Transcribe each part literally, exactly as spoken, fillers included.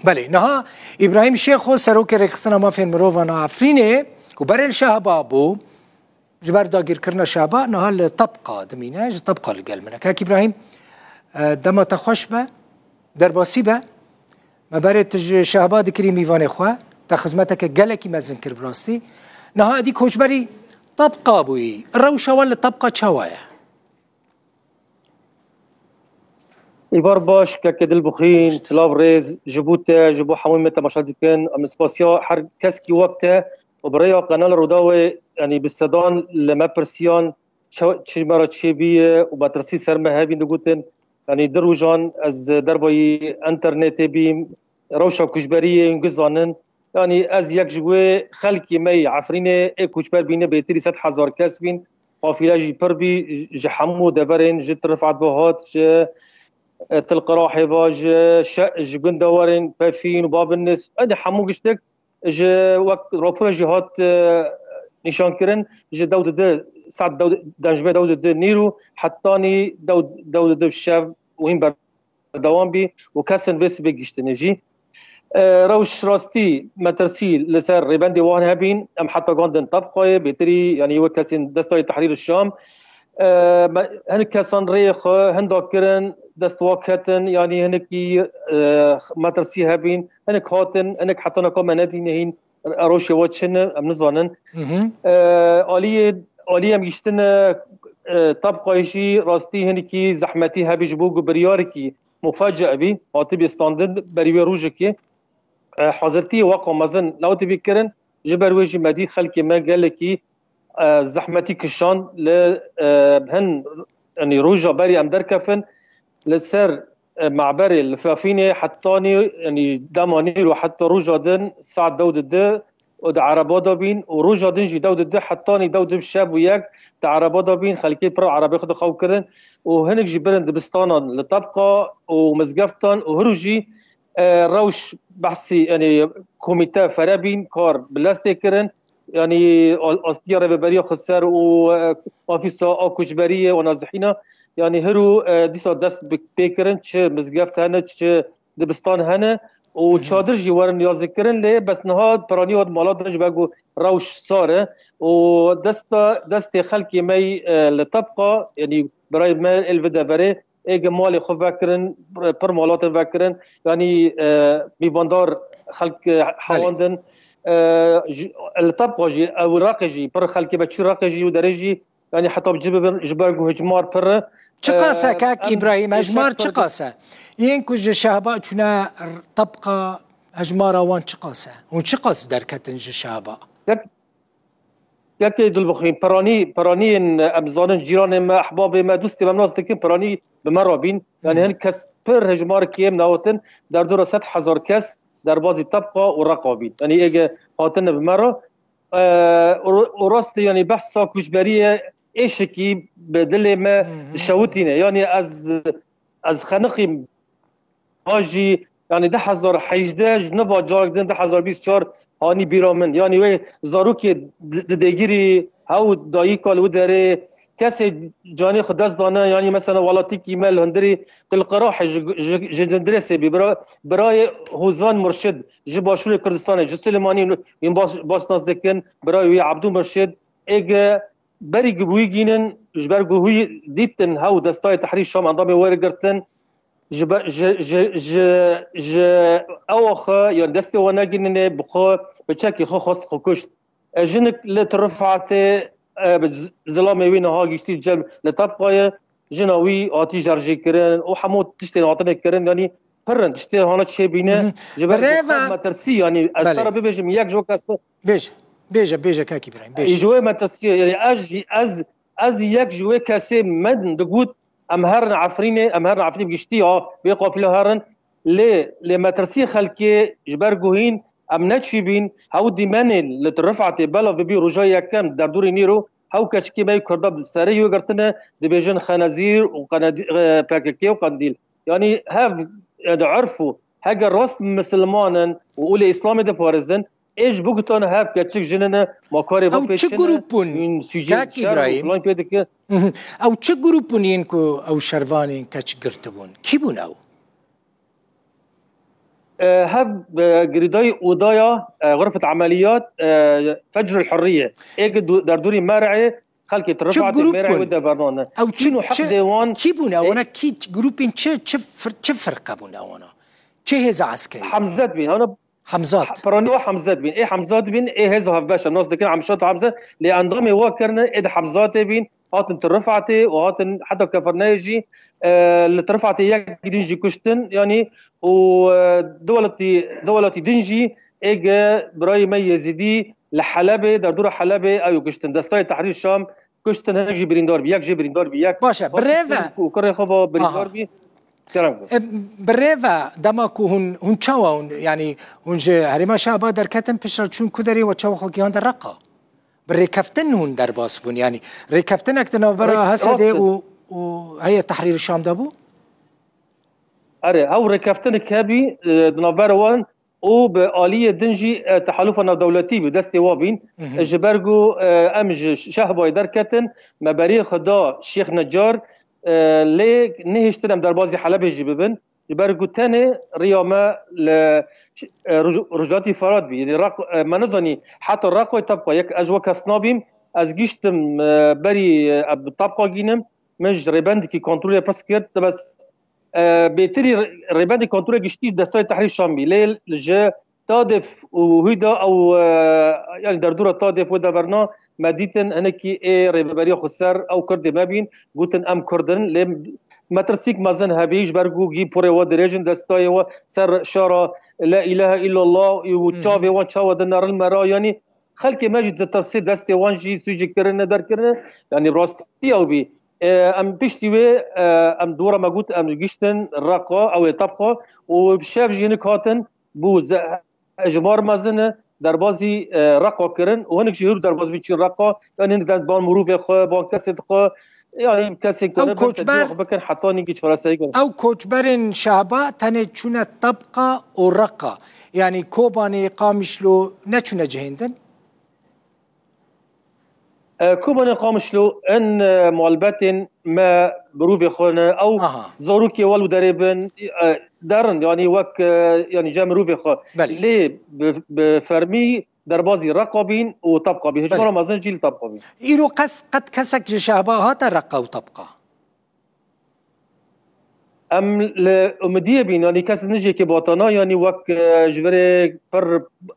Belê, niha Îbrahîm Şêxo, serokê Rêxistina Mafên Mirovan a Efrînê, ku berê li Şehba bû, ji ber dagîrkirina Şehba, niha li Tebqa dimîne, ji Tebqa li gel min e. Kak Îbrahîm, e, dema te xweş be, derbasî be. Me berê tu ji Şehba dikirî mîvanê xwe, te xizmeteke gelekî mezin kir bi rastî. Niha êdî koçberî Tebqa bûyî. Rewşa we li Tebqa çawa ye? Îbar baş, kekê Dilbixwîn, silav rêz ji bo te, ji bo hemû me temaşe dikin. Em spasiya her keskî wek te û bi rêya qenala Rûdawê, yanî bi sedan li me pirsiyan, çi, çi me re çêbûye û metirsî ser me hebîn digotin. Yanî du rojan ez dervayî înternetê bîm, rewşa koçberiyê hûn gizanin. Yanî ez yek ji wê xelkê me yê Efrînê ê koçber bîne, bêtirî sed hezar kes bîn. Qafîle jî pir bî, ji hemû deverên, ji Tirifat ve hat, ji, e, Til Qirahê ve, ji şe-, ji gundewarên Pefîn û Babinnis, êdî hemû giştek ji wek rapora jî hat, e, nîşankirin, ji dew didu saet dew, denjmê dew didu nîrû hetanî dew, dew didu şev û hîn berdewam bî û kesên vê sibê gihiştine jî. E, rewş rastî metirsî li ser rêbendê wan hebîn, em heta gandin Tebqayê, bêtirî, yanî wek kesên Destayê Tehrîr Şam, e, me, hinek kesan rêyê xwe hinda kirin, dest wa ketin, yanî hinekî, e, metirsî hebîn, hinek hatin, hinek heta naka me nedîne hîn, rewşê we çi ne, em nizanin. Hı hı. E, aliyê, aliyê em gihiştine, e, Tebqayê jî rastî hinekî zehmetî hebî ji bo ku biryarekî mufece bî, hatibî standin berî wê rojekê. E, hazirtiyê weqa mezin newtibî kirin, ji ber wê jî me dî xelkê me gelekî, e, zehmetî kişand li, e, hin, yanî roja berî em derkefin, li ser, e, me'berê li Fefînê hetanî, yanî dema nîro heta roja din saet dew didu û di ereba de bîn û roja din jî dew didu hetanî dew didu şev û yek di ereba de bîn, xelkê pir erebê xwe dixew kirin û hinek jî birin dibistanan li Tebqa û mizgeftan û hiru jî, e, rewş behsî, yanî komîte fere bîn, kar bi lez tê kirin. Yanî a-, astiya rêveberiya xweser û, e, ofîsa a koçberiyê û nazihîna, yanî hiru, e, dîsa dest bi pê kirin, çi mizgeft hene, çi dibistan hene û Hı hı. çadir jî werin yazîkirin, lê bes niha piranî hat mala din ji ber ku rewş sar e û desta, destê xelkê me yî, e, li Tebqa, yanî birayê me ê li vê deverê, êge malê xwe vekirin, pir malatin vekirin, yanî, e, mîvandar xelk, e, Belê. hewandin. E, ji, li Tebqa jî, ew Reqê jî, pir xelkê me çû Reqê jî û derê jî, yanî heta bi cih bibin, ji ber ku hejmar pir e. Çiqas e, E, kak em Îbrahîm, hejmar pêşer çiqas e? Yên ku ji Şehba çûne Tebqa, hejmara wan çiqas e? Hûn çiqas derketin ji Şehba? Tek Yekê Dilbixwîn, piranî, piranî yên em zanin cîranê me, ehbabê me, dostê me, em nas dikin, piranî bi me re bîn. Yanî Hmm. hin kes pir hejmar kêm nehatin, derdora sed hezar kes derbazî Tebqa û Reqa bîn. Yanî êge hatine bi me re, e, û, û rastî, yanî behsa koçberiyê êşikî bi dilê me Hmm. dişewitîne. Yanî ez, ez xeniqîm. A jî, yanî du hezar hejdeh ji niva carek din du hezar bîst çar hanî bîra min. Yanî wê zarokê di, di dêgirî, hew dayika li wî derê, kesê canê xwe dest dane, yanî mesela welatîkî me li hundirî Qilqirahê ji, ji, ji Dindirêsê bî. Bira, birayê Hozan Murşid ji Başûrê Kurdistanê, ji Silêmanî, wîn baş, baş nas dikin, birayê wî Ebdû Murşid, êge berî ku bi wî gînin, ji ber ku wî dîtin hew Destayê Tehrîr Şam endamê were girtin, ji be-, ji, ji, ji, ji ewa xwe, yan destê we negînine, bi xwe, bi çekê xwe xwest xwe kuşt. E, jinik li Tirifetê, e, bi z-, zilamê wî niha giştî cem li Tebqayê, jina wî hatî jerjêkirin û hemû tiştên hatine kirin, yanî pir in, tiştê hana çêbîne, Hı hı. ji ber Birêve xwe metirsî, yanî ez Belê. te re bibêjim, yek ji wek ez te Bêje, bêje, bêje, kak Îbrahîm, bêje. Ji wê metirsiyê, yanî ez jî, ez, ez yek ji wê kesê min digot, em herin Efrînê, em herin Efrîn giştî, ha, wê qafile herin, lê, lê metirsiyê xelkê ji ber guhîn, em neçîbîn, hew dîmenê li Rifetê bela vibî roja yekem derdorê nîro, hew keçikê me yê Kurda bi serê wê girtine, dibêjin Xenezîr û Qenedî-, e, P K K û Qendîl. Yanî hev, yanî erf û heger rast misilman in û û lê Îslamê diparêzin, ê ji bigutan hev keçik jinine ma karê Ew çi pêçine, grûp bûn, hûn sûcê kak şer û Îbrahîm? Filan pê dike. Hı hı. Ew çi grûp bûn yên ku ew şervanên keç girtibûn? Kî bûn ew? e, hev, e, girêdayî odaya, e, xurfet emeliyat, e, Fecr el Hurriye. Ê ki du-, derdorî Mer'ê, xelkê Çi Tirifatê grûp Mer'ê bûn? Wê de bernane. Ew çi, Çîn û çi, heqdê wan, kî bûn e, ewana? Kî grûpên çi, çi fir-, çi firqe bûn ewana? Çi hêza eskerî? Hemzet bîn. Ana Hemzat. Piranî û Hemzet bîn. Ê Hemzat bîn, ê hêza hevbeş em nas dikin, Hemşat Hemzet. Lê endamê wa kirine, ê di Hemzatê bîn, hatin Tirifatê û hatin heta Kefirneyê jî, e, li Tirifatê yek din jî kuştin, yanî û, e, du welatî, du welatî din jî ê ge birayê me Yezîdî li Helebê, derdora Helebê ew kuştin. Destayê Tehrîr Şam kuştin, hinek jî birîndar bî, yek jê birîndar bî, yek Baş e, bi rê ve. Û kurê xwe ve birîndar Aha. bî. Kerem. E, bi rê ve, dema ku hûn, hûn çawa hûn, yanî hûn ji herêma Şehba derketin, piştre çûn ku derê we çawa xwe gihandin Reqa? Bi rêkeftin hûn derbas bûn, yanî rêkeftinek di navbera Rê-, Hesedê rast e. û, û Heyet Tehrîr Şam de bû? Erê, ew rêkeftinek hebî, e, di navbera wan û bi aliyê din jî, e, tehalufa navdewletî bi destê wa bîn. Mhm. E, ji ber ku, e, em ji Şehbayê derketin, me berê xwe da Şêx Necar, e, lê nehiştin em derbazî Helebê jî bibin. Ji ber ku tenê riya me li, e, Roj-, Rojhilatî Ferat bî. Yanî Req-, e, me nizanî heta Reqoyê Tebqa yek ez wek kes nabîm. Ez giştim, e, berî, e, bi Tebqa gînim. Min ji rêbendekî kontrolê pirs kir. Te bes, e, bêtirî rê-, rêbendê kontrolê giştî Destayê Tehrîr Şam bî. Lê ji Tadêf û Hûyda ew, e, yanî derdora Tadêf wê de berna me dîtin hinekî ê rêveberiya xweser ew Kurdê me bîn. Gotin em Kurd in. Lê metirsîk mezin hebî ji ber ku gî porê we dirêj in, destayê we ser şara La îlahe îllallah û Hı hı. çavê wan çawa dinerin me ra. Yanî xelkê me jî ditirsî destê wan jî sûcî kirine derkirine. Yanî rastî ew bî. E, em piştî wê, e, em dora me got, em giştin Reqa, ew ê Tebqa û bi şev jî hinek hatin bû ze-, hejmar mezin e, derbazî, e, Reqa kirin û hinek jî hûr derbaz bî çîn Reqa. Yanî hinek de ban mirovê xwe, ban kesê xwe, yanî kesên ku Ew ne bin koçber, tedbîra xwe bikin, heta nîgî çareserî kirin. Ew koçberên Şehba tenê çûne Tebqa û Reqa. Yanî Kobanê, Qamişlo neçûne cihêndin? E, Kobanê Qamişlo in, e, malbetên me, mirovê xwe ne. Ew Aha. zarokê wal û derê bin, e, derin, yanî wek, e, yanî cem mirovê xwe. Belê. Lê bi, bi fermî derbazî Reqa bîn û Tebqa bîn. Belê. Hejmara mezin jî li Tebqa bîn. Îro qes, qet kesek ji Şehba hate Reqa û Tebqa? Em li umidiyê bîn, yanî kes nijêkê batana, yanî wek, e, ji virê pir,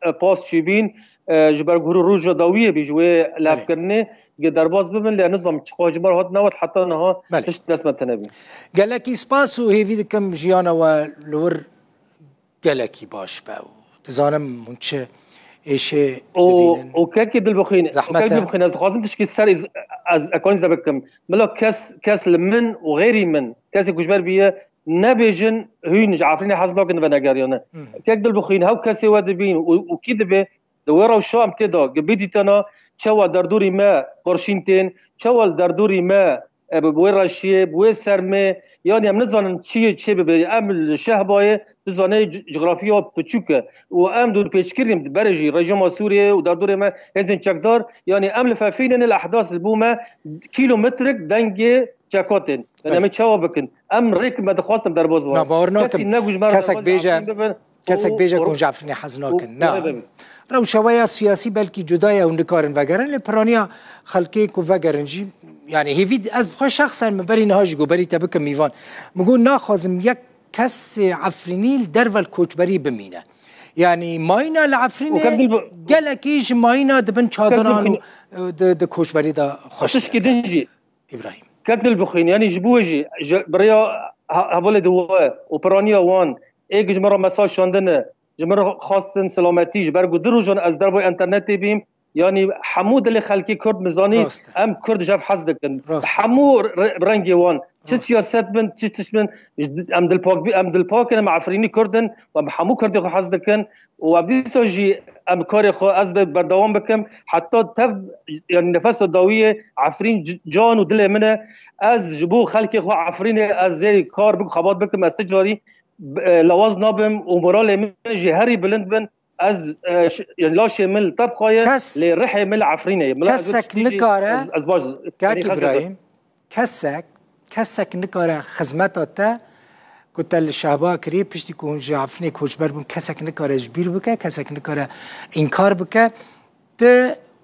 e, pas çûbîn, e, ji ber ku hûrû roja dawiyê bî ji wê Belê. levkirinê, ge derbas bibin, lê nizam çiqa ji me re hat newet heta niha Belê. tişt dest me tine bî. Gelekî spas û hêvî dikim jiyana we li wir gelekî baş be û dizanim hûn çi êşê Û, dibînin. û kekê Dilbixwîn, û Zehmet kekê e. Dilbixwîn, ez dixwazim tişkî ser ez, ez ekanîze bikim. Bila kes, kes li min û xêrî min, kesê ku ji ber bîye, nebêjin hûn ji Efrînê hez nakin venegeriyane. Hı hı. Kek Dilbixwîn, hew kesê we dibîn û, û kî dibe, di wê rewşa em tê de, gi bidîtena, çawa derdorî me qurşîn tên, çawa li derdorî me e, bi wê reşiyê, bi wê sermê, yanî em nizanin çi yê çê bibe. Em li Şehbayê, tu zanê c-, cografiya piçûk e. Û em dûrpêçkirî berê jî rejîma Sûriyê û derdorê me hêzên çekdar, yanî em li fefînê ne li ehdas li bo me kîlometrik dengê çeka tên. Yanî em ê çawa bikin? Em rêk me dixwastin derbaz wan. Na, bawer nakim. Kesî ne ku ji me re Kesek derbazî bêje, Efrîn bibin. Kesek û bêje ku hûn ji Efrînê hez nakin. Na. Rewşa we ya siyasî belkî cuda ye û nikarin vegerin, lê piraniya xelkê ku vegerin jî, yanî hêvî, ez bi xwe şexsen min berî niha jî got, berî te bikim mîvan. Min got naxwazim yek kesê Efrînî li derve li koçberî bimîne. Yanî mayîna li Efrînê gelekî ji mayîna di bin çadiran û, e, di, di koçberî de xweş dike. Tişkî din jî. Îbrahîm. Kek Dilbixwîn, yanî ji bo wê jî, ji bi rêya he-, hevalê di we û piraniya wan, ê ku ji min re mesaj şandine, ji min re xwastin selametî, ji ber ku du rojan ez dervayê înternetê bîm, yanî hemû dilê xelkê Kurd min zanî, Rast e. em Kurd ji hev hez dikin. Rast e. Hemû re-, rengê wan, çi Rast. siyaset bin, çi tişt bin, ji di-, em dilpak bi-, em dilpak in, em Efrînî Kurd in, û em hemû Kurdê xwe hez dikin. Û ev dîsa jî em karê xwe ez bê berdewam bikim. Heta tev, yanî nefesa dawiyê Efrîn c-, can û dilê min e. Ez ji bo xelkê xwe Efrînê ez ê kar bikim, xebat bikim, ez ti carî, e, lawaz nabim û moralê min jî herî bilind bin. Ez, e, ş-, yanî laşê min li Tebqa ye, Kes lê rihê min li Efrînê ye. Min ez Kesek tiştî jî nikare, ez, ez baş, Kak yanî xelkê Îbrahîm, kesek, kesek nikare xizmeta te ku te li Şehba kirî, piştî ku hûn ji Efrînê koçber bûn, kesek nikare ji bîr bike, kesek nikare înkar bike. Tu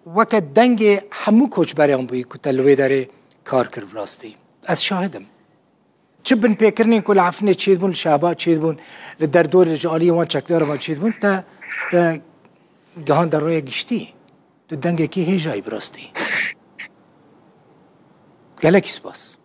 weke dengê hemû koçberan bûyî ku te li wê derê kar kir bi rastî. Ez şahid im. Çi binpêkirinên ku li Efrînê çêdibûn, li Şehba çêdibûn, li derdorê ji aliyê wan çekdaran ve çêdibûn, te, te gihande rûyê giştî. Tu dengekî hêjayî bi rastî. Gelekî spas.